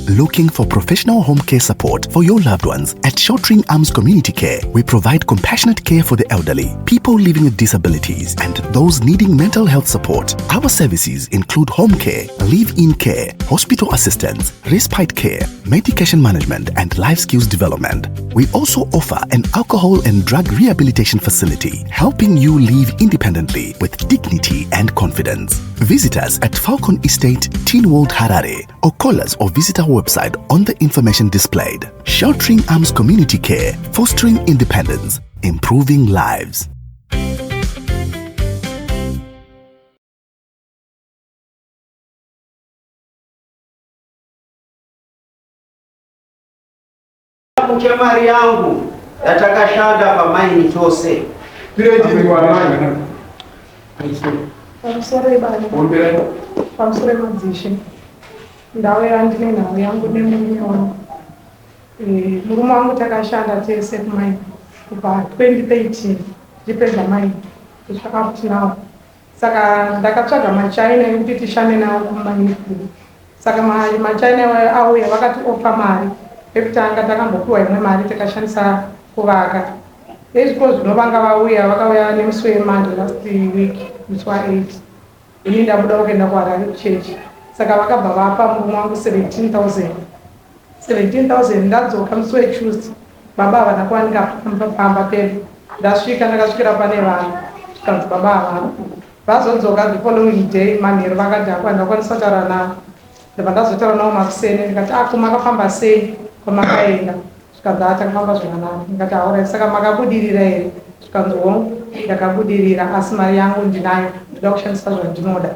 Looking for professional home care support for your loved ones? At Sheltering Arms Community Care, we provide compassionate care for the elderly, people living with disabilities, and those needing mental health support. Our services include home care, live in care, hospital assistance, respite care, medication management, and life skills development. We also offer an alcohol and drug rehabilitation facility, helping you live independently with dignity and confidence. Visit us at Falcon Estate, Teen World, Harare, or call us or visit our website on the information displayed. Sheltering Arms Community Care, fostering independence, improving lives. Chemari yangu yatakashanda pamaini tose. Pamusoro ibaba, pamusoro emadzishe, ndau yandine nhau yangu nemurume wangu. Murume wangu takashanda tese kumaini kubva 2013 tichipedza maini kusvika futi nawo. Saka ndakatsvaga maChina ekuti tishande nawo kumaini kwedu. Saka maChina auya vakatioffer mari. Pekutanga takambopiwa imwe mari tikashandisa kuvaka. Ezviko zvino vanga vauya, vakauya nemusi weMonday last week, musi wa8. Ini ndabuda kuenda kuHarare kuchechi. Saka vakabva vapa murume wangu 17,000. 17,000 ndadzoka musi weTuesday. Baba havana kuwanika pamba pedu. Ndasvika ndakasvikira pane vanhu. Zvikanzi baba havana. Vazodzoka the following day manheru vakadhakwa ndakwanisa kutaura navo. Ndobva ndazotaura navo makuseni ndikati, "Ah, ko makafamba sei kwamakaenda?" Zvikanzi, "Ah, takafamba zvakanaka." Ndikati, "Alright, saka makabudirira here?" Zvikanzi, "Hongu, ndakabudirira asi mari yangu ndinayo, ndoda kushandisa zvandinoda."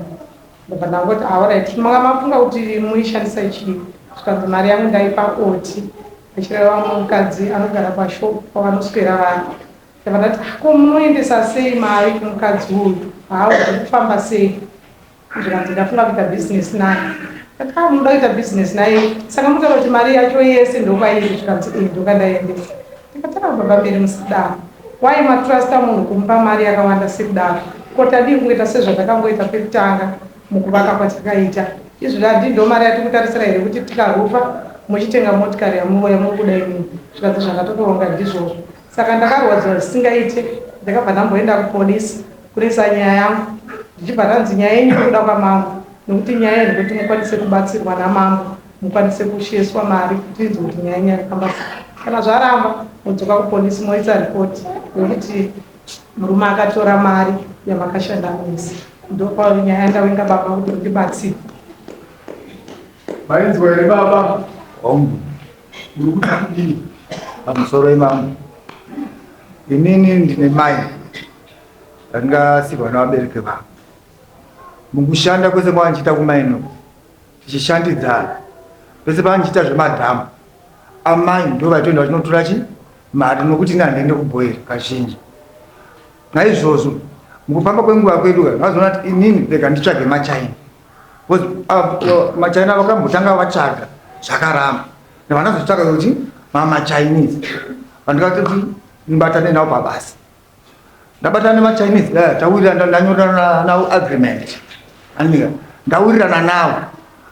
Ndobva ndangoti, "Alright, manga mafunga kuti muishandisa chii?" Zvikanzi, "Mari yangu ndaipa oti," achireva mukadzi anogara pashop pavanoswera vari. Ndobva ndati, "Ko munoendesa sei mari kumukadzi uyu? Hauzi kufamba sei?" Zvikanzi, "Ndafunga kuita bhizinesi naye." Ndati, "Ah, munoda kuita bhizinesi naye? Saka mutaura kuti mari yacho yese ndokwairi?" Zvikanzi, "E, ndokwandaendesa." Ndikati, "Ah, baba mberi musadaro. Wai matrusta munhu kumupa mari yakawanda sekudaro? Ko tadii kungoita sezvatakangoita pekutanga mukuvaka kwatakaita izvo? Handi ndo mari yatiri kutarisira here kuti tikarufa muchitenga motikari yamuri kuda imini?" Zvikanzi, "Zvandatotoronga ndizvozvo." Saka ndakarwadziwa zvisingaite. Ndakabva ndamboenda kupolisi kunoisa nyaya yangu, ndichibva ndanzi nyaya yenyu iri kuda kwamambo, nekuti nyaya iyi ndekuti mukwanise kubatsirwa namambo, mukwanise kusheswa mari kuti inzwe kuti nyaya yenyu yakafamba sei. Kana zvaramba, modzoka kupolisi moisa ripoti yekuti murume akatora mari yamakashanda mese. Ndopanyaya yandawenga baba kuti undibatsire. Mainzwa here baba? Hongu. Muri kuda kudii? Pamusoro imambo, inini ndine mai randingasirwa navabereki vangu. Mukushanda kwese kwavandichiita kumaini, tichishandidzana pese pavandichiita zvemadhamu, amai ndo vaitoenda vachinotora chi mari, nokuti ini handiende kubhoera kazhinji. Naizvozvo mukufamba kwenguva kwedu vazoona kuti inini rega nditsvage maChina, because maChina vakambotanga vatsvaga zvakaramba, ndavanazotsvaga kuti mamaChinese vandikatoti ndibatane navo pabasa. Ndabatana nemaChinese, tawirirana, ndanyorana navo agreement andika, ndawirirana navo,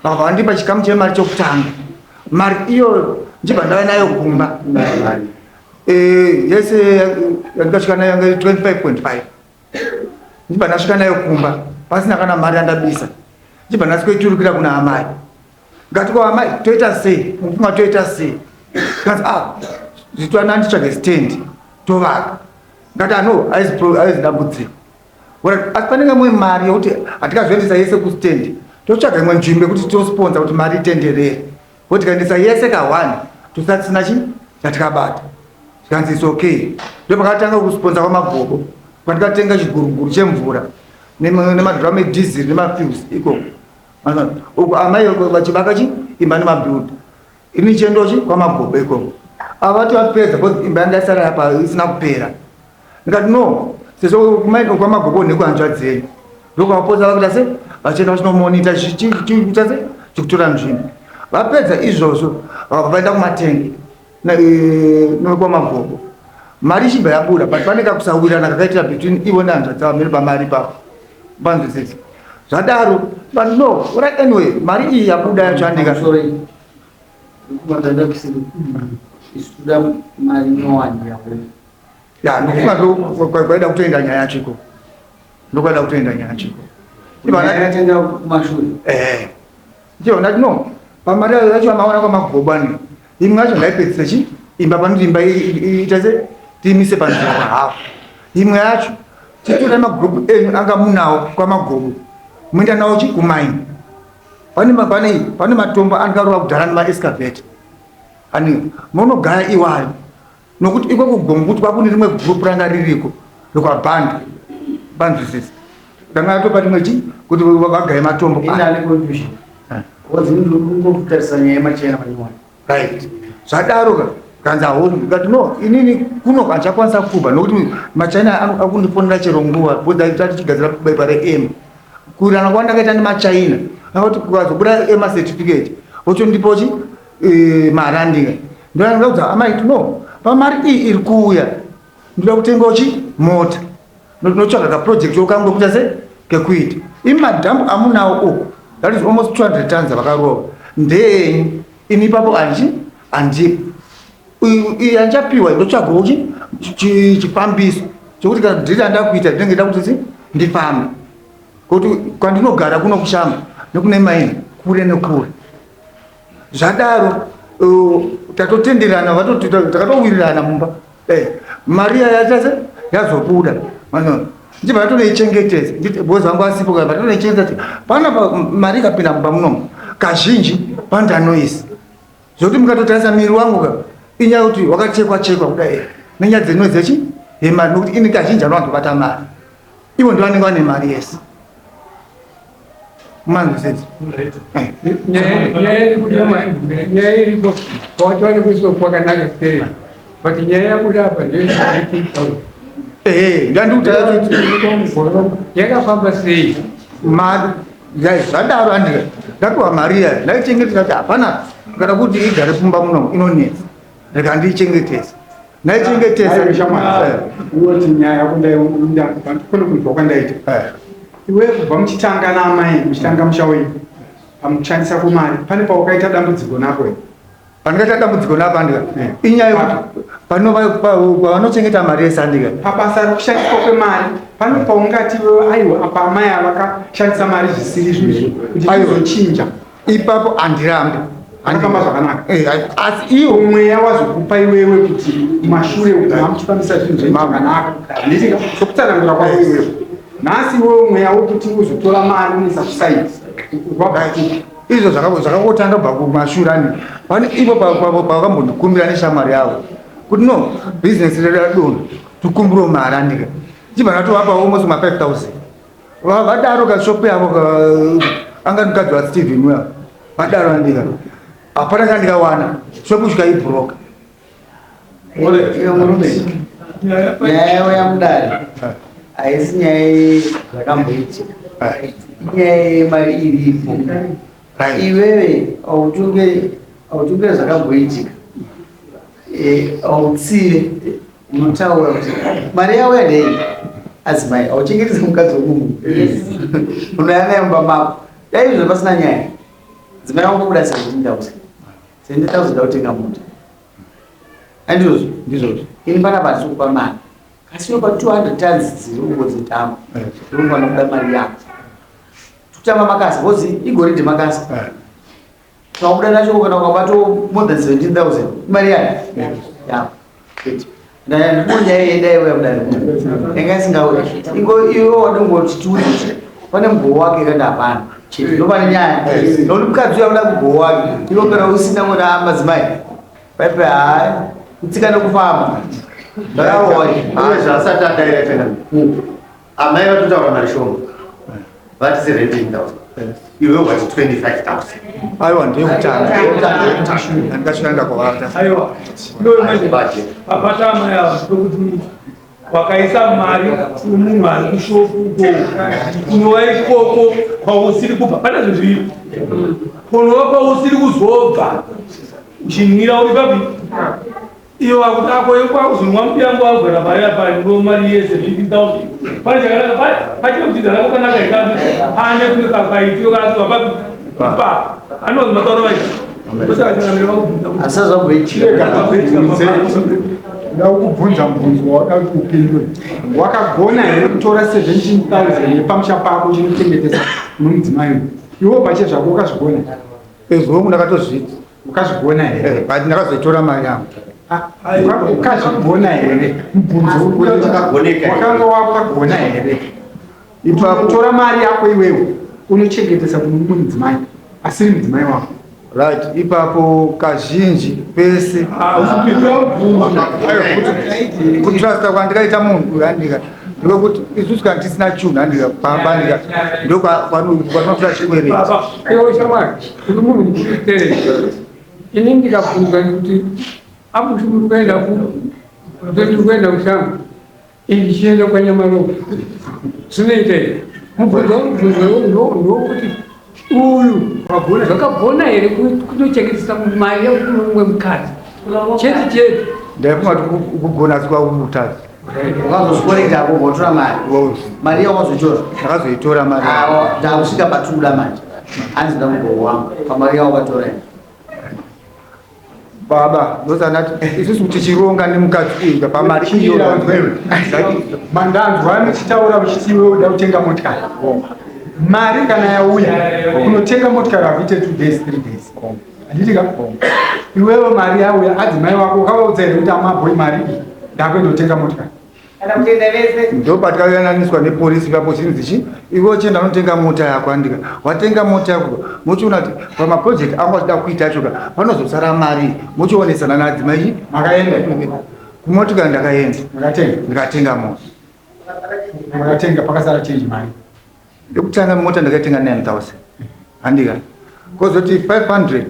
vakabva vandipa chikamu chemari chokutanga. Mari iyo ndichibva ndava nayo kumba. Yese yandikasvika nayo yanga iri 25.5. Ndibva ndasvika nayo kumba pasina kana mari yandabisa. Ndibva ndasikoiturukira kuna amai. Ngati kwa amai, toita sei mufunga, toita sei? Kanzi, "Ah, zvitwana, nditsvage stand tovaka." Ngati, "Ano haizi dambudziko." Asi panenge mwe mari yekuti hatikazoendesa yese kustand, totsvaga imwe nzvimbo yekuti tosponsa kuti mari itenderere, kuti tikaendesa yese ka1 tosatisina chi chatikabata. Zvikanzi, "It's okay." Ndo pakatanga kusponsa kwamagobo, kwandikatenga chiguruguru chemvura nemadhuramu edhiziri nemafuse ikoko. Uku amai vachivaka chi imba nemabuilder, ini chiendochi kwamagobo ikoko. Avati vapedza, because imba yanga isara apa isina kupera. Ndikati, "No, sezvo kumaini kwamagobo nekuhanzvadzi yenyu." Ndokwavapotsa vakuita se vachienda vachinomonita chikuita se chikutora nzvimbo. Vapedza izvozvo, vakabva vaenda kumatengi nekwamagobo. Mari ichibva yabuda, but pane kakusawirirana kakaitira between ivo nehanzvadzi dzavo mene pamari ipapo, panzwisisi zvadaro. But no, right, anyway, mari iyi yabuda yacho, andika. Kumatanda kusiri. Isu toda mari nyowani yako. Ya, ndokuva kwaida kutoenda nyaya yacho ikoko. Ndokwaida kutoenda nyaya yacho ikoko. Yakatanga kumashure. Eh. Ndiyo ndati no. Pamari yacho amaona kwa magobani. Imwe yacho ngaipedzise chi imba panoti imba ita se tiimise panzira pa half. Imwe yacho titora magroup enyu anga munawo kwa magobo. Muenda nawo chi kumaini. Pane pane pane matombo angarova kudhara nema excavator. Ani munogaya iwayo. Nokuti iko kugonguti kwakune rimwe group ranga ririko rekwabhandi banzwisisa ranga ratopa rimwe chi kuti vagaye matombo. Ini ane confusion. Because ini ndiri kungotarisa nyaya yemachena manyowani. Right, zvadaro ka kanzi ahoni ndikati no, inini kuno handichakwanisa kubva nokuti machina akundifonera chero nguva because tatichigadzira bepa reem kuirana kwandakaita nemachina akuti kukazobuda ema certificate vochondipo chi marandika. Ndokuudza amai no, pamari iyi iri kuuya ndoda kutengawo chi mota, notsvaga kaproject yokangu kuita se kekuita imi madhambu amunawo uku, that is almost 200 tons vakarova ndeyenyu. Ini ipapo handichi handipo iyi handichapiwa, ndotsvagawo chifambiso chokuti kana dhiri randakuita ndinenge nda kuti ndifambe kuti kwandinogara kuno kushamba nekune maini kure nekure. Zvadaro tatotenderana, takatowirirana mumba. Mari yachase yazobuda ndibva tatonoichengetedza because vangu asipo, tatonoichengetedza panapa. Mari ikapinda mumba munomu kazhinji pandanoisa zvokuti mukatotarisa miri wangu ka inyaya yekuti wakachekwa chekwa kudai nenyaya dzenoi dzechi yemari, nokuti ini kazhinji anowanzobata mari, ivo ndo vanenge vane mari yese manzwisisa. Nyaya iripo wati kuiswa kwakanaka sei, but nyaya yabuda apa ndeye Ehe, ndandikuti yakafamba sei? Mari zvadaro andika ndapiwa mari iya, ndaichengetesa kuti hapana kana kuti igare pfumba muno inonetsa, rega ndiichengetese, ndaichengetesa. Uoti nyaya yako kune kunzwa kwandaita iwe kubva muchitanga naamai, muchitanga musha wenyu, pamukushandisa kwemari pane pawakaita dambudziko nako here? Pandikaita dambudziko napo andika inyaya yekuti pavanochengeta mari yese andika Pabasa rekushandiswa kwemari pane paungati iwewe, aiwa, apa amai avakashandisa mari zvisiri izvozvo kuti Aiwa. tizochinja? Ipapo handirambi. Akafamba zvakanaka. Asi iwo mweya wazokupa iwewe kuti mashure uku mamuchifambisa zvinhu zvenyu zvakanaka, handiti? Sokutsanangura kwako iwewe nhasi, iwewe mweya wekuti uzotora mari unoisa kuside wabva kupi? Izvo zvakangotanga kubva kumashure ani pane ivo pavakambondikumbira neshamwari yavo kuti no, bhizinesi redu radonha, tikumbirawo mari andika, chibva ndatovapa almost ma 5000. Vadaro kashopu yavo anga mukadzi waSteven uya, vadaro andika hapana kandikawana, shopu kusvika ibhuroka. Iwe murume, nyaya yavo yamudare haisi nyaya yezvakamboitika, inyaya yemari iripo. Iwewe hautunge zvakamboitika, hautsive, unotaura kuti mari yavo yadei. Adzimai, hauchengetedze mukadzi wemunhu, unoya naye mumba mako. Dai izvo pasina nyaya, dzimai wangu kuda 17,000, 17,000 kutenga mota, andizvozvo? Ndizvozvo. Ini panapa handisi kupa mari, kasi yopa 200 tons dziri kungodzitamba, unofanira kuda mari yako kutamba makasa because igoridhe makasa ukabuda nacho kana ukabato more than 17,000 imari yani yako. Ndandikunya yenda iwe mudare yanga isingauya ingo iwe wadongoti tiuze pane mugowo wake kana hapana chete, ndopane nyaya, nokuti mukadzi uyo akuda mugowo wake, iwe kana usina kuona madzimai paipe hai kutsika nekufamba ndakarowa. Uye zvaasati adaira tena, amai vatotaura mari shoma, vati 17,000, iwe wati 25,000. Aiwa, ndeyekutanga andikasvika ndakavata. Aiwa, papata amai ava pekuti wakaisa mari kumunhu ari kushopu uko, kunova ikoko kwausiri kubva pane zvinhu zviviri, kunova kwausiri kuzobva uchimwira uri papi iyo vakuti ako kwakuzonwa mudiyango wagara mari apa ndo mari yese 15,000. Pane chakanaka pachine kudzidza nako kanaka ikapi pane kunge kakaitiro kanasiwa papi ipapo anozi matauro vaita. Asi zvamboitika. Nda kukubvunza mubvunzo wauda kuti upindure. Wakagona here kutora 17,000 yepamusha pako uchinochengetesa nomudzimai uyu? Iwe pache zvako wakazvigona? Ezvongu ndakatozviita. Wakazvigona here? Eh, but ndakazoitora mari yangu. Ah, Ukazvigona here? Mubvunzo uri kuti Zvakagoneka here? wakanga wakagona here? Ipapo Tora mari yako iwewe unochengetesa kune mumwe mudzimai asiri mudzimai wako. Right, ipapo kazhinji pese kutrusta kwandikaita munhu andika ndikokuti isusu kana tisina chunhu andika pamba andika ndokwanotora chikwereti. Iwe shamwari, uri munhu mukuru terera. Ini ndikabvunzwa kuti abushi muri kuenda kupi? Ndoti kuenda kushango. Ini ndichienda kwaNyamaropa. Zvinoita here? Mubvunzo wangu mubvunzo ndowokuti uyu zvakagona here kunochengetesa mari yako kune mumwe mukadzi? Chete chete. Ndaifunga kuti kugona asi kwakutadza. Wakazosikorekta apo watora mari. Mari yako wazoitora. Ndakazoitora mari. Awa, ndakusvika patikuda manje. Hanzi ndamugogo wangu. Pamari yako wakatora ine. Baba, ndosana isusu tichironga nemukadzi uyu pamari iyoyo. Mandanzwa muchitaura muchiti iwe uda kutenga motikari. Mari kana yauya unotenga motikari hakuite 2 days 3 days. Handiti ka? Iwewe mari yauya adzimai wako ukavaudza here kuti amabhoi mari iyi ndakuenda kutenga motikari. Ndopatakayananiswa nepolisi ipapo chinzi chi iwe uchienda unotenga mota yako andika watenga mota yako mochiona kuti pamaproject angu achida kuita acho ka panozosara mari mochionesana naadzimai. Makaenda kumotikari ndakaenda. Makatenga. Ndikatenga mota. Makatenga pakasara change mari. Yekutanga mota ndakatenga 9000 handika kozoti 500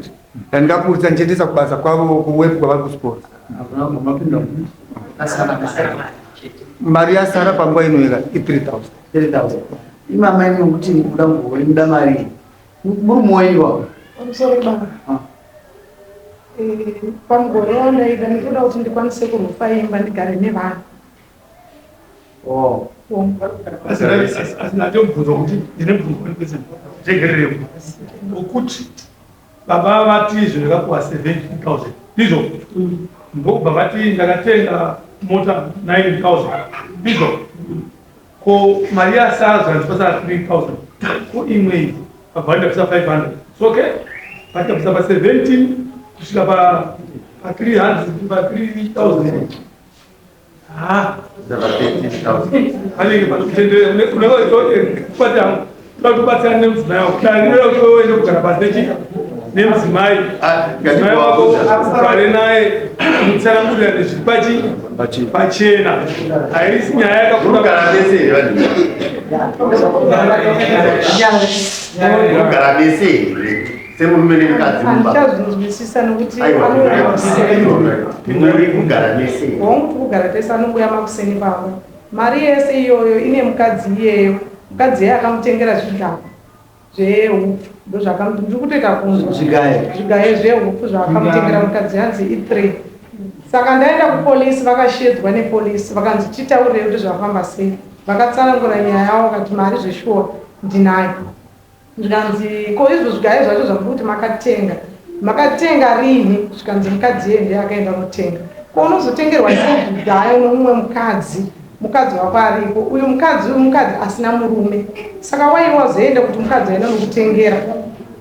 yandikaburitsa ndichiendesa kubasa kwavo kuwepu kwavari kusports. Mari yasara panguva ino yeka i3000. 3000. Imama imi kuti muda mugogo muda mari. Muri moyo wako. Pamusoro baba. Pamugore wandaida ndinoda kuti ndikwanise kurufa imba ndigare nevana. Oh. Asi ndatomubvunza kuti ndine mubvunzo jegererepo ngokuti baba vati izvo ndakapuwa 17000 ndizvo, ndokubva vati ndakatenga mota 9000 ndizvo, ko mari yasara zvanzi pasara 3000, ko imwe iyi vabva ndabvisa 500. So okay, vatabvisa pa 17 kusvika pa 300 pa 3000. Ah, anenge panokutenderera nemudzimai wako daniro uende kugara pasi nechi nemudzimai mudzimai wako ugare naye mutsanangurira nezviri pachi pachena. Haisi nyaya yakakura. Munogara mese here vanhu? Munogara mese here semurume nemukadzi mumba? Handichazvinzwisisa nokuti Aiwa, anouya makuseni. Muri kugara mese here? Hongu, kugara tese, anouya makuseni pamba. Mari yese iyoyo ine mukadzi iyeyo. Mukadzi iye akamutengera zvigayo zvehupfu, ndozvakamu ndiri kutoita kunzwa. Zvigayo. Zvigayo zvehupfu zvaakamutengera mukadzi hanzi i3. Saka ndaenda kupolisi, vakashedzwa nepolisi, vakanzi titaurirei kuti zvafamba sei. Vakatsanangura nyaya yavo, vakati mari zveshuwa ndinayo. Zvikanzi ko izvo zvigayo zvacho zvamuri kuti makatenga, makatenga rini? Zvikanzi mukadzi iye ndiye akaenda kunotenga. Ko unozotengerwa sei zvigayo nomumwe mukadzi, mukadzi wako ariko? Uyu mukadzi uyu mukadzi asina murume, saka wai wazoenda kuti mukadzi aenda nokutengera?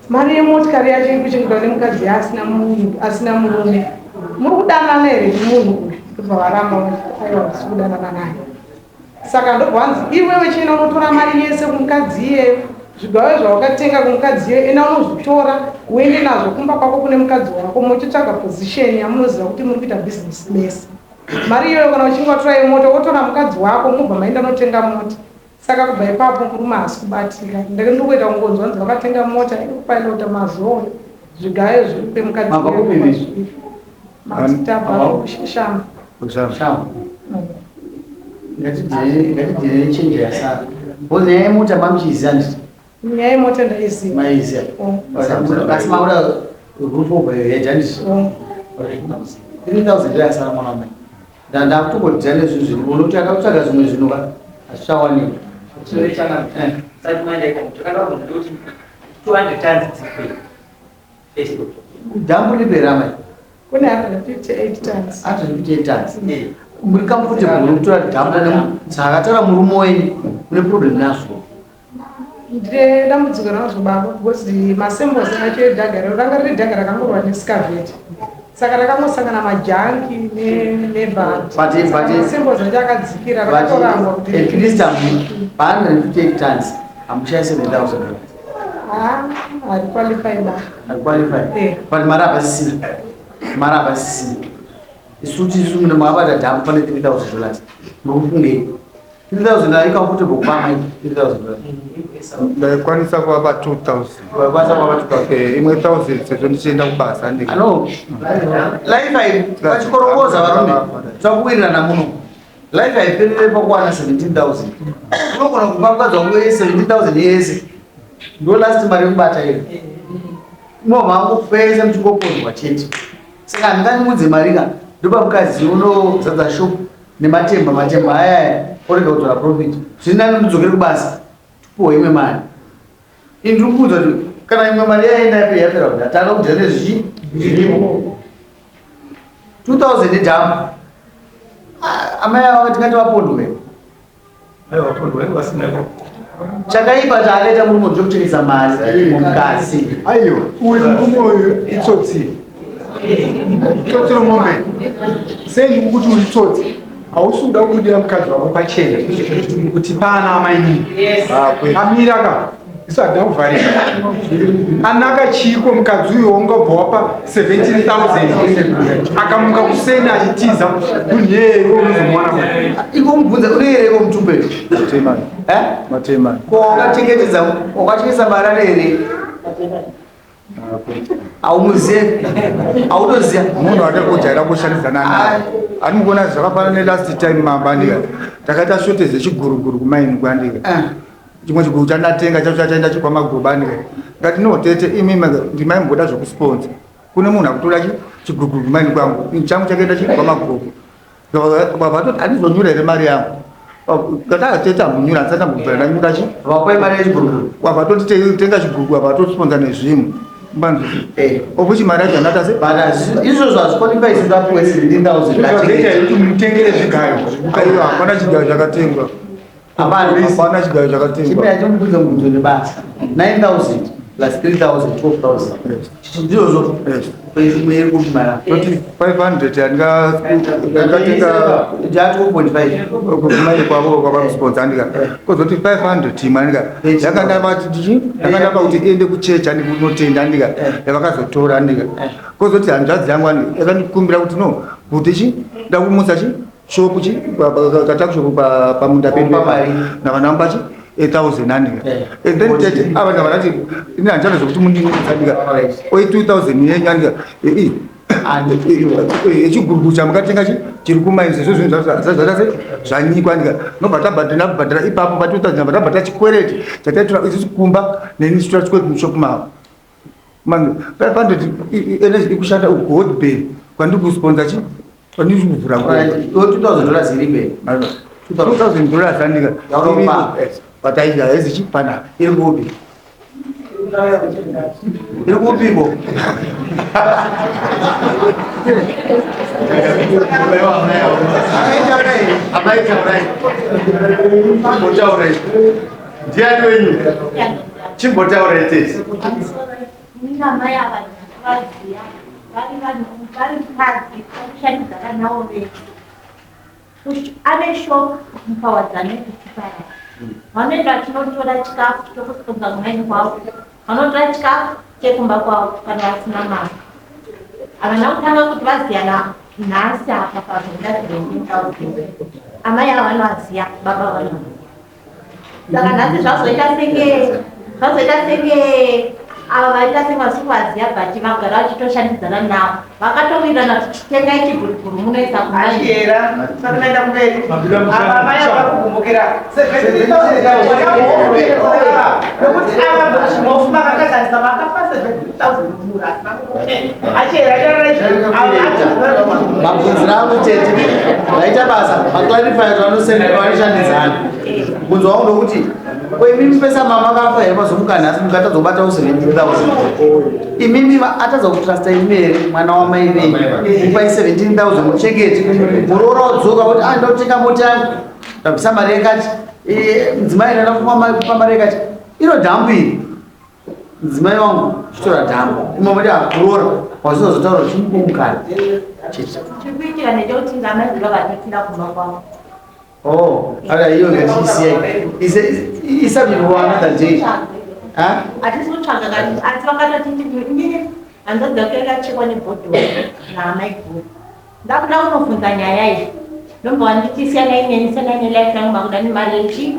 Mari yemotikari yacho iri kuchengetwa nemukadzi asina munhu, asina murume. Muri kudanana here nemunhu uyu? Ndobva varamba vachiti aiwa, ndisi kudanana naye. Saka ndobva vanzi iwewe chienda unotora mari yese kumukadzi iyeyo, zvigayo zvawakatenga kumukadzi iyeyo enda unozvitora uende nazvo kumba kwako kune mukadzi wako, mochitsvaga position yamunoziva kuti muri kuita bhizinesi mese. Mari iyoyo kana uchinge watora yemota wotora mukadzi wako mobva maenda unotenga mota. Saka kubva ipapo murume haasi kubatika. Ndenge ndiri kuita kungonzwa nzi vakatenga mota iri kupailota mazowe, zvigayo zviri kupe mukadzi. Mabva kupi izvi? Matabva kushamba. Shamba. Ngatidzire chenje yasara. Bo nyaya yemota mamuchiziva nditi? Nyaya yemota ndaiziva. Maiziva. Oh. Asi makuda roof over your head handiti? Oh. 3000 ndo yasara mwana wamai. Ndakutongodhira nezvinhu zviri unokuti akakutsvaga zvimwe zvinhu ka hazvichawanikwa. Sati maenda ikoko, takada kubvunza kuti 200 tons dzikwe. First. Dhambu ripi here amai? Kune 158 tons. 158 tons. Muri comfortable nekutora dhambu saka akataura murume wenyu mune problem nazvo? Ndine dambudziko nazvo baba because masembozi acho edhaga rero ranga riri dhaga rakangorwa nescavate saka rakangosangana majanki nebhandmasembozi acho akadzikira rakatorambwa kuti at least pa 158 tons hamushayi 7000 hariqualify ba hariqualify eh. But mari hapasisina, mari hapasisina. Isu tisu mune makabata dhamu pane $3000 murikufungei? 3000 are comfortable kupa mai 3000? Ndaikwanisa kuvapa 2000. Waikwanisa kuvapa 2000? Eh, imwe 1000 sezvo ndichienda kubasa. Ano life ai vachikorokoza varume takuwirirana muno. Life haiperere pakuwana 17000. Unogona kupa mukadzi wangu 17000 yese. Ndo last mari yekubata iyo. Mova pese muchingopondwa chete. Saka handinganimudze mari ka. Ndopa mukadzi unozadza shop nematemba matemba aya orega kutora profit. Zviri nani mudzokere kubasa. Tupuwe imwe mari. Ini ndiri kuudza kuti kana imwe mari yaenda yapera yapera kuda tanga kudya nezvichi zvirimo. 2000 nedhamu. Amai ava tingati vapondwe. Chakaipa chaakaita murume ndechekutengesa mari mukadzi. Aiyo, uyu murume uyu itsotsi. Itsotsi romombe. Sei ndikukuti uri tsotsi? Hausi kuda kubudira mukadzi wako pachena kuti pana amainini. Amira ka. Isu hatina kuvharika. Anaka chiiko mukadzi uyo ungabva wapa 17,000 akamuka kuseni achitiza munhu iyeye iwe unozomuwana kupi? Iko mubvunza une here iko mutumbe? Matema. Eh? Matema. Ko wakachengetedza wakachengetesa mari ane here? Haumuzive. Hautoziva. Munhu ade kujaira kushandidzana naye. Ani mukuona zvakafanana nelast time mabandika. Takaita shortage yechiguruguru kumaini kwandika. Chimwe chiguru chandatenga chacho chachaenda chikwamagoba andika. Ngati no tete imi ndimai mboda zvekusponsa. Kune munhu akutora chiguruguru kumaini kwangu. Changu chakaenda chikwamagoba. Vatoti handizonyura here mari yangu? Ngati tete hamunyura handisati ndambobvira ndanyura chi. Vakupai mari yechiguruguru. Wavatoti tenga chiguruguru avatosponsa nezvimwe. Mbanzi. Ofuchi mari yacho handata se. But izvozvo hazviqualify isu tapuwe 17,000. Zvaita kuti mutengere zvigayo. Aiwa, hapana chigayo chakatengwa. Hapana. Hapana chigayo chakatengwa. Chimwe chomubvunza mubvunzo nebasa. 9,000 plus 3,000 12,000. Ndizvozvo. Imwe iri kupi mari? Toti 500 yandingatenga Ja 2.5. kumai kwavo kwavakusponsa andika. Kozoti 500 imwe andika. Yakandapa kuti yakandapa kuti iende kuchechi andi kunotenda andika. Yavakazotora andika. Kozoti hanzvadzi yangu andika yakandikumbira kuti no kuti chi ndakumutsa chi shopu chi katakushopu pamunda pedu navanamba chi 8000 andika. And then tete ava ndavanati ine hanzvadzi zvokuti mundinutsa andika. Oi 2000 yenyu andika. Echiguruguru chamukatenga chi chiri kumaini sezvo zvinhu zvakase zvanyikwa andika. Nobva tabhadhara kubhadhara ipapo pa 2000 tabhadhara chikwereti chataitora isusu kumba neni chitora chikwereti mushopu mavo. Mani 500 energy ikushanda ugodbay kwandiri kusponsa chi kwandiri kuvhura. Iwe $2,000 iripe. $2000 andika. Yauromba. But haizi chi panapa. Iri kupi? Iri kupiko? Amai taurai. Chimbotaurai. Ndiani wenyu? Chimbotaurai tete. Mina mai ava vaziya vari vanhu vari mukadzi vakushandidzana navo vese. Ane shop mupawadzane kuchipara. Vanoenda vachinotora chikafu chokusunga kumaini kwavo, vanotora chikafu chekumba kwavo kana vasina mari. Havana kutanga kuti vaziyana nhasi apa pazvoda 17,000. Amai ava vanovaziya, baba vanovaziya. Saka nhasi zvazoita senge ava vaita senge vasiri kuvaziya, but vagara vachitoshandidzana navo, vakatowirirana kuti tengai chiguruguru munoisa kumaini. Achiyera, tisati maenda kumberi. Apa mai ava kugumbukira 17,000 nokuti ava zvimofu makakazanisa makapa 17,000 mura. Achiyera, Mabvunziro angu tete vaita basa maclarify vanoshandisana. Mubvunzo wangu ndokuti Ko imimi pesa mama kafa here mazomuka nhasi mukatadza kubata 17000 imimi atadza kutrusta imi here mwana wamai venyu kupai 17000 muchengete muroora wodzoka kuti ah ndotenga mota yangu ndabvisa mari yakati eh, mudzimai ndaida kupa mari yakati iro dhambu iri mudzimai wangu chitora dhambu imwe moti akuroora wazozotaura chimupe mukana chete Chiri kuitika ndechekuti ndamaiguru vakatotira kumba kwavo. Oh, ala hiyo ngatiisiya. Isabiri for another day. Ha? Hatisi kutsvaga kani asi vakatoti inini hanzvadzi yako yakachekwa nebhodhoro naamaiguru. Ndakuda kunobvunza nyaya iyi. Ndobva wanditi siyanai neni siyanai nelife yangu makuda nemari yechi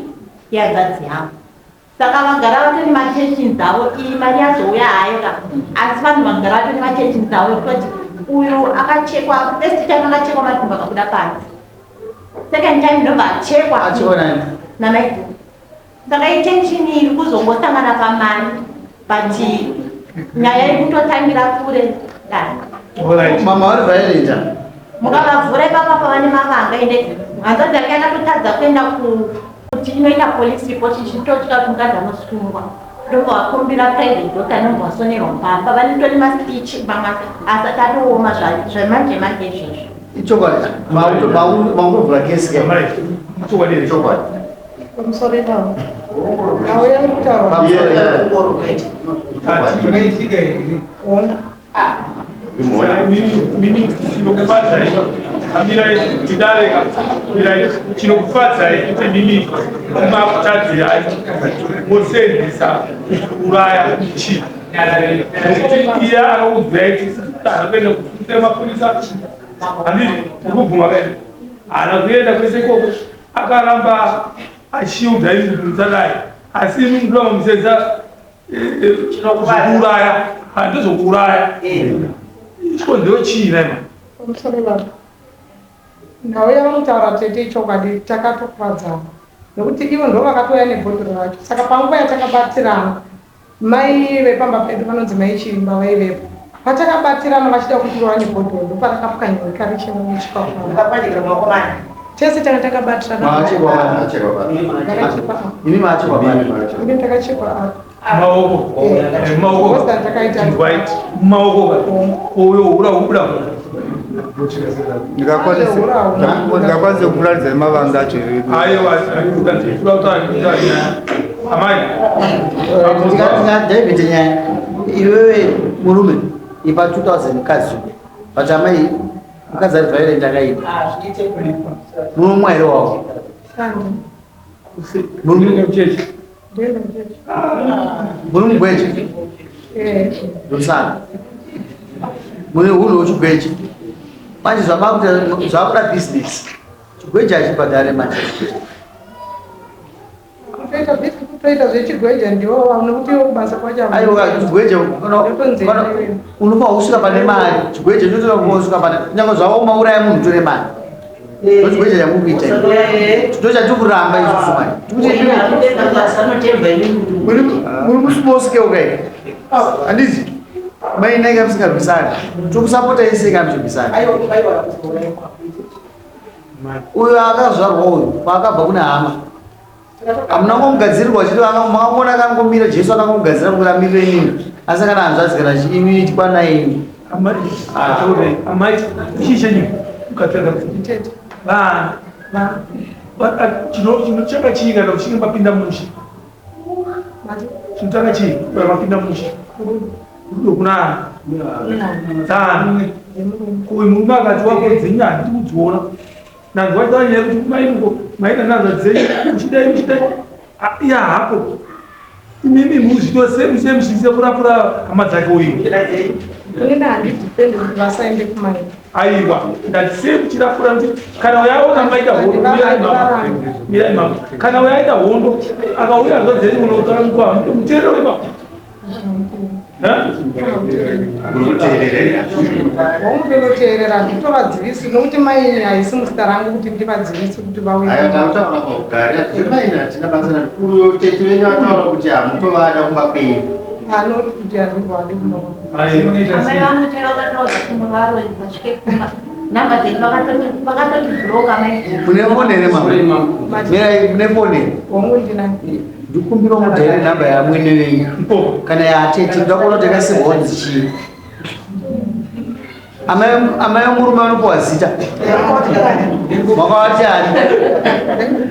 yehanzvadzi yangu. Saka vagara vatori matensions avo iyi mari yazouya hayo ka asi vanhu vagara vatori matensions avo ekutoti uyu akachekwa first time akachekwa matumbu akabuda panze. Second time ndobva achekwa Achekwa nani? namaiguru. Saka itension iri kuzongosangana pamari but nyaya iri kutotangira kure dai. Mama vari violent. Mukavavhura ipapa pava nemavanga ende hanzvadzi yake yakatotadza kuenda kuti inoita police report ichitotya kuti mukadzi anosungwa. Ndobva vakumbira private doctor anobva vasonerwa pamba vanotori mastitch mamwe asati atooma zvamanje manje izvozvo. Ichokwadi. Maungovhura kesi ke. Chokwadi. Chokwadi. Pamusoro ipapo. Auya kutaura. Chakaitika here? Ona. Mimi chinokufadzai amirai tidareka mirai chinokufadzai kuti mimi makutadzirai mosenzesa kuuraya chii nekuti iye akakudzirai haana kuenda kuita mapurisa handiti urikubvuma kaini haana kuenda kwese ikoko akaramba achiudza imi kuti musadai asi imi mukuramba musenzesa zvekuuraya handezvokuuraya chikonzero chii naima Pamusoro ipapo. Nhau yavanotaura tete ichokwadi takatokuvadzana nekuti ivo ndo vakatouya nebhodhoro racho saka panguva yatakabatirana mai vepamba pedu vanonzi mai Chirimba vaivepo patakabatirana vachida kutirova nebhodhoro ndoparakapwanyika richimusvika tese tanga takabatirana Maachekwa Ndakachekwa apa. Imi maachekwa bani. Ini ndakachekwa apa maoko maoko Kosta ndakaita right maoko uyo ura ubuda Ndingakwanise kuratidza mavanga acho here. aiwa amai David nyaya. Iwewe murume ipa 2000 mukadzi uyu. But amai mukadzi ari violent akaipa. Munomwa here wavo? Murume chechi. Ndienda kuchechi. Muri mugweje. Eh. Ndosaka. Mune hunhu hwechigweje. Manje zvamakuita zvakuda business. Chigweje hachibhadhare manje. Kutoita zvechigweje ndiwo nekuti iwo kubasa kwacho Aiwa chigweje unofa usvika pane mari. Chigweje chotoda kufa usvika pane kunyange zvaoma uraya munhu utore mari. Ndochigweje chamukuita. Ndo chatikuramba isusu manje. Muri musmall scale kai. Handizi. Mai nai kamusingarwisani. Tokusapota ese kamuchirwisani. Uyo akazvarwa uyu paakabva kuna hama. Hamuna kungomugadzirirwa chete makangoona akangomira Jesu akangomugadzira kuti amirire inini. Asi kana hanzvadzi kana imi tikwanai imi. Amai chii chenyu mukatanga vana chinotanga chii kana uchinge mapinda mushe chinotanga chii kana mapinda mushe rudo kuna ani uyu murume akati wako dzenyu handiti kudziona nanzwa nyaya yekuti mainuko maina nanzva dzenyu uchidai uchidai iya hapo imimi muzvitosemushise kurapura hama dzake uyu Inini handidhipendi kuti vasaende kumaini. Aiwa, ndati sei muchirapura kuti kana uyaona maita hondo mirai mama mirai mama kana uyaita hondo akauya hanzva dzenyu munotanikwa muteerero ipapo. Wamutonoteerera handitovadzivisi nokuti maini haisi muzita rangu kuti ndivadzivisi kuti vauye. Aiwa tautaura paugari maini hatina basa naro. Uyo tete venyu ataura kuti hamutovada kumba kwenyu. Anoti kuti handivadi kumba kwangu. Amai vangu chero vakataura kuti munhu vasvike kumba namba dzedu vakatotibhuroka mai. Mune foni here mama? Mirai mune foni here? Hongu ndinayo. Ndikumbira mudhaire namba yamwene venyu kana yaatete ndoda kuona kuti yakasirwa wanzi chii. Amai vemurume vanopiwa zita. Makavati ani?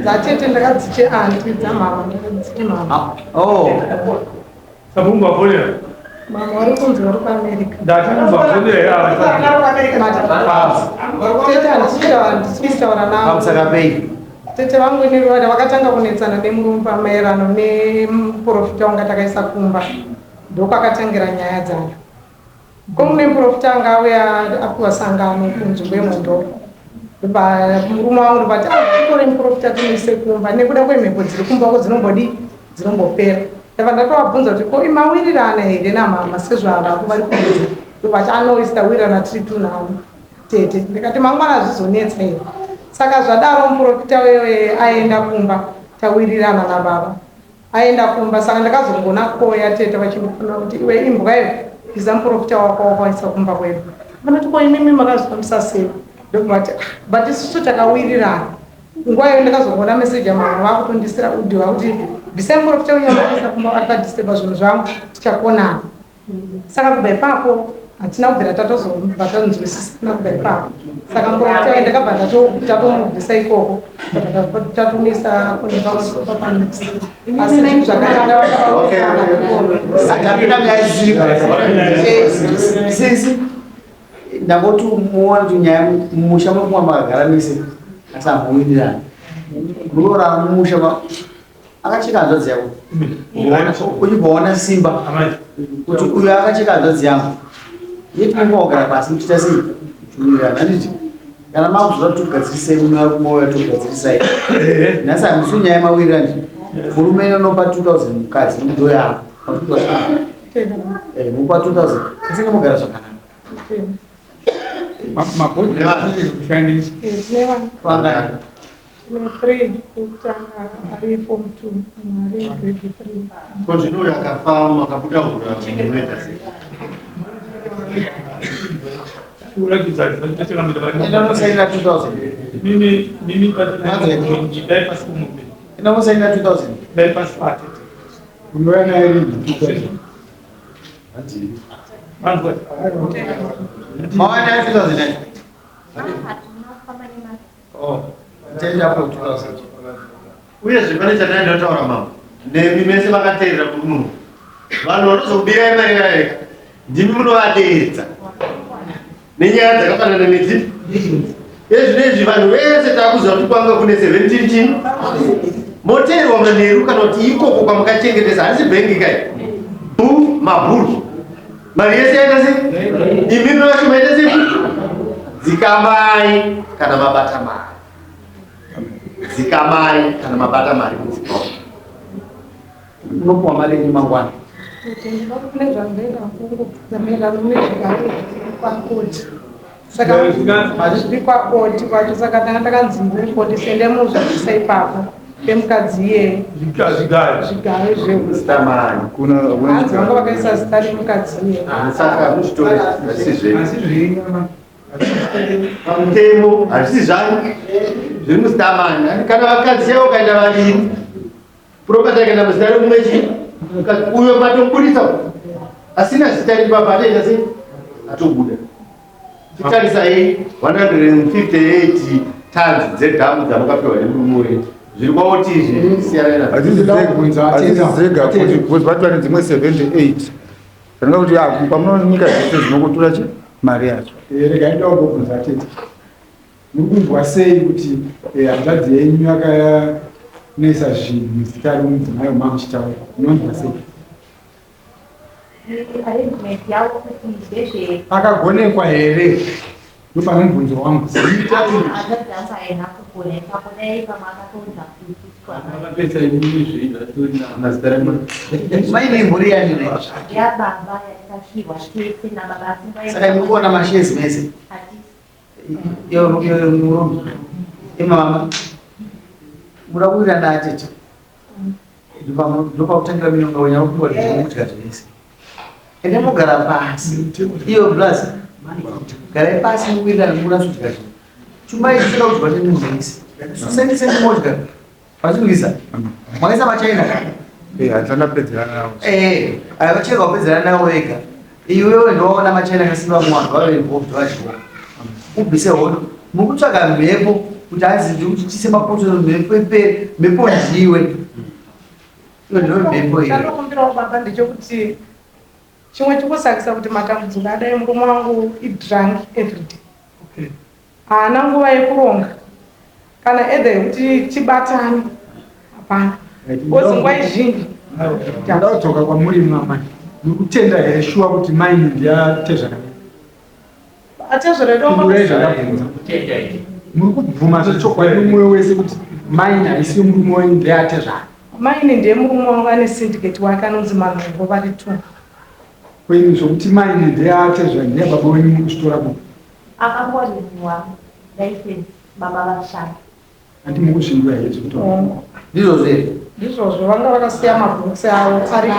Dzatete ndakadziche anti dzamama ndakadziche mama. Oh. Sabungu afonera. Mama vari kunzi vari kuAmerica. Ndati kumbafonera yava. Tete handisi kutaura navo. Pamusaka pei? Tete vangu inini vada vakatanga kunetsana nemurume pamaererano nemuprofita wanga takaisa kumba. Ndokwakatangira nyaya dzacho. Ko mune muprofita anga auya apiwa sangano kunzvimbo yeMhondoro. Murume wangu ndobati ah titore muprofita timuise kumba nekuda kwemhepo dziri kumba ko dzinombodii dzinombopera. Ndabva ndatovabvunza kuti ko imawirirana here namama sezvavako vari kunzi. Ndobati anoisi tawirirana tiri tunhamo tete. Ndikati mangwana hazvizonetsa here. Saka zvadaro muprofita wewe aenda kumba tawirirana nababa. Aenda kumba saka ndakazongoona koya tete vachindifonera kuti iwe imbwa iwe bvisa muprofita wako wakaisa kumba kwedu. Vanoti ko imimi makazvifambisa sei? Ndokuvati ah, but isusu takawirirana. Nguva iyo ndakazongoona message yamama vakutondisira audio vakuti bvisai muprofita wenyu wamakaisa kumba ari padisturba zvinhu zvangu tichakonana. Saka kubva ipapo hatina kubvira tatozobva tanzwisisana kubva ipapo. Saka muprofita uyu ndakabva tatomubvisa ikoko tatomisa kune pamwe asi zvinhu zvakatanga Tapinda nyaya isiri. Sisi ndangoti muone kuti nyaya mumusha muri kumwa makagara mese asi hamuwirirani. Muroora mumusha akacheka hanzvadzi yako uchibva waona simba kuti uyo akacheka hanzvadzi yangu yeti munga wagara pasi muchiita sei muchiwirirana handiti kana makuzoda kuti tugadzirisei murume ari kumauya tugadzirisai nhasi hamusi nyaya yemawirirani murume anopa 2000 mukadzi ndo yako mupa 2000 asi ngemugara zvakanaka Mabhodhi kushandisa. Vangani? Tine three wekutanga ari form two mumwe ari grade three. Ko zvino uyo akafa makabuda hura munoita sei? Enda unosainira 2000. Enda unosainira 2000. Unouya naye rini 2000? Mauya naye 2000 yacho. Oh, tenda apo 2000. Uyezve pane chandai ndataura mama nemi mese makateerera kuri munhu vanhu vanozokubirai mari yayo ndimi munovadeedza nenyaya dzakafanana nedzipi ezvinezvi vanhu vese takuziva kuti kwanga kune 17 chini moteerwa manheru kana kuti ikoko kwamukachengetesa handisi bhengi kai bu mabhuru mari yese yaita sei imimi vacho maita sei dzikamai kana mabata mari dzikamai kana mabata mari mudzimba Unopuwa mari yenyu mangwana. Kune zvandoenda kungobvunza maererano nezvigaro kwakoti. Saka zviri kwakoti kwacho saka ndanga ndakanzi ndikoti sende muzvibvisa ipapo pemukadzi iyeye Zvigaro. zvigaro izvezvo. Sitamani. Kuna Hanzi vanga vakaisa zita remukadzi iyeye. Saka muzvitore hazvisi zvenyu. Asi zvenyu ama. Pamutemo hazvisi zvanyu zviri muzitamani. Kana vakadzi chaivo ukaenda vaviri property akaenda muzita remumwe chii mukadzi uyo matomubudisa asina zita riri papa atoita sei atobuda. Chitarisai 158 tons dzedhamu dzamakapiwa nemurume wenyu zviri kwaoti izvi siyanai nazvo. Hadzisi dzega kuti because vati vane dzimwe 78 zvanenge kuti ah, pamunonyika dzese zvinokutura chi mari yacho. Regai ndambobvunza tete. Muri kunzwa sei kuti hanzvadzi yenyu yakanoisa zvinhu muzita romudzimai wamamuchitaura? Munonzwa sei? Arrangement yavo kuti ndezve Akagonekwa here? Ndopane mubvunzo wangu. Zita iri. hanzvadzi yangu haina kugona ipapo dai pamwe akatoudza kuti Makapesa imimi zvenyu hatori Mazita remwana. Mai nemhuri yani ne. yababa yatakasvirwa tese nababa asi Saka imi kuona mashares mese. Hatisi. Yo yo murume. Imama. Muda kuwirirana atete. Ndopakutangira minonga wenya kupiwa zvekudya zvese. Ende mogara pasi. Iyo plus garai pasi muwirirane muda kudya zvinhu. Chuma ichi choda kudyiwa nemunhu wese. Sendi sendi modya. Pazvinwisa. Makaisa machina. Handisati ndapedzerana navo. Eh, aya vacheka kupedzerana navo vega. Iwewe ndowaona machina akasimba muvanhu vave involved vachiona. Ubvise hondo. Muri kutsvaga mhepo kuti hanzi ndiri kuti tise mapoto mhepo ipere, mhepo ndiwe. Iwe ndiwe mhepo iwe. Chandinokumbirawo baba ndechekuti chimwe chingosakisa kuti matambudziko adai murume wangu idrunk everyday. Haana nguva yekuronga kana edha yekuti tibatane hapana. Because nguva izhinji Ndoda kudzoka kwamuri mama. Muri kutenda here shuwa kuti maini ndiyatezvara? Atezvara Pindurai zvandabvunza. Muri kubvuma zvechokwadi nemwoyo wese kuti maini haisi yemurume wenyu ndeyatezvara? Maini ndiye murume wangu ane syndicate wake anonzi Manongo vari two. Kwenyu zvokuti maini ndeyatezvara ndeyababa wenyu muri kuzvitora kupi? Akangoriniwa license baba vashaya. Handi mukuzvindura here zvekutaura? Ndizvozvo here? Ndizvozvo vanga vakasiya mabooks avo aripo.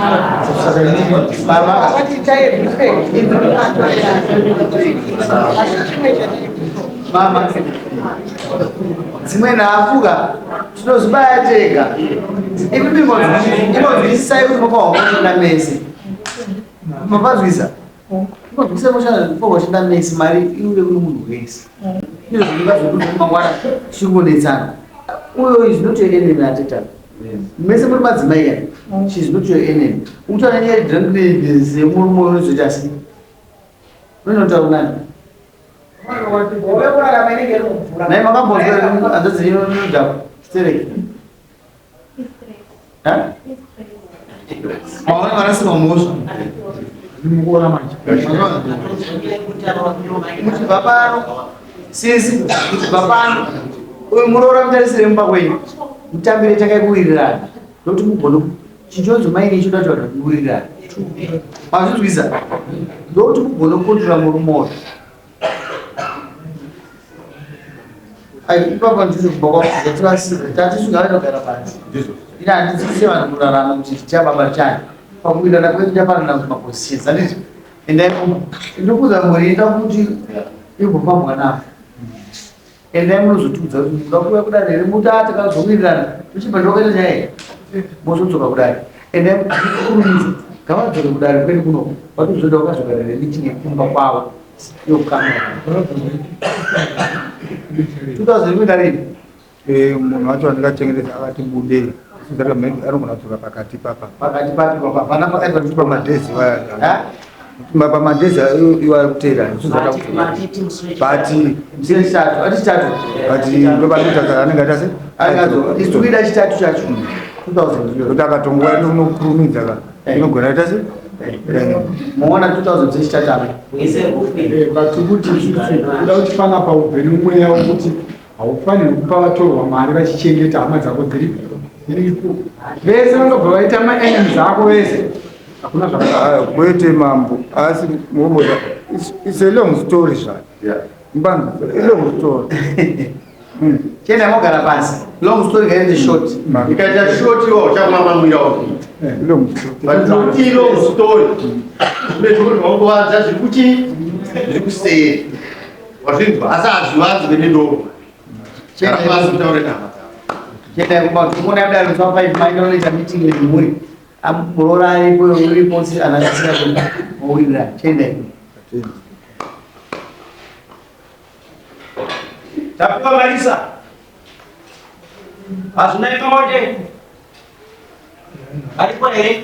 Saka inini Baba Vakati itai refect. Asi chimwe chete mama dzimwe nhafuka tinozvibaya tega. Imi imbonzwisisai kuti makawa mese. Mapazwisa? Imbonzwisisai moshanda mese mari iuye kune munhu wese. Izvo zvinonga zvekuti mangwana tichikungonetsana. Uyo is not your enemy ateta. Mese muri madzimai kani. She is not your enemy. Ukutaura nyaya yedrunk neyemurume unozoita sei? Unotaura nani? Naye makambonzwa hanzvadzi yenyu inodhakwa stereki. Maona vanasina mhosva. Mukuona manje. Muchibva pano sisi muchibva pano uyu muroora mutarisire mumba kwenyu mutambire tangai kuwirirana ndokuti mugone chinonzi maini ichoda kuti vanhu vawirirane mazvinzwisa ndokuti mugone kukontrola murume uyu. Ai, ipapa ndizvo kumba kwangu tatisvika vanogara pasi. Ina handidzidzise vanhu kurarama kuti tichababa chani. Pakuwirirana kwedu tichapanana mapositions handiti? Endai kumba. Ndinokuudza mhuri inoda kuti igofambwa navo. Endai munozotiudza kuti munoda kuuya kudare here muti a takazowirirana tochibva tokaita nyaya iyi mozodzoka kudare. Endai mukurumidza ngavadzoke kudare kwedu kuno vatozoda vakazogara nemeeting yekumba kwavo yokukamera. 2000 rini? Munhu wacho wandikachengetedza akati budei anogona kudzoka pakati papa. Pakati papi papa? Hapana pakati papi. Pamadhezi waya. Pamadhezi iwo ari kuteera but chitatu chitatu but ndopanoita anenge aita se isu kuida chitatu chacho 2000 kuti akatonguva inokurumidza ka inogona ita se muona 2000 sechitatu apa But kuti kuda kuti panapa ubve nemweya wekuti haufaniri kupa vatorwa mari vachichengeta hama dzako dziripo. Vese vanobva vaita maenemies ako vese. Hakuna zvakadaro. Kwete mambo asi muomboza it's a long story zvayo. Mbanzo a long story. Chienda mogara pasi. Long story ngaite short. Ikaita short iwo uchamwa mamwira wako. Long story. But not long story. Kune zvimwe zvaunovanza zviri kuchi zviri kuseri. Wazvinzwa asi hazvivanzwe nedoro. Gara pasi utaure nehama dzako. Chienda kumba tikuona kudare musi wa 5 maenda unoita meeting yemhuri. Muroora aripo uripo anasisira kuwirirana. Chienda. Tapiwa Marisa. Hazvina imote. Aripo here?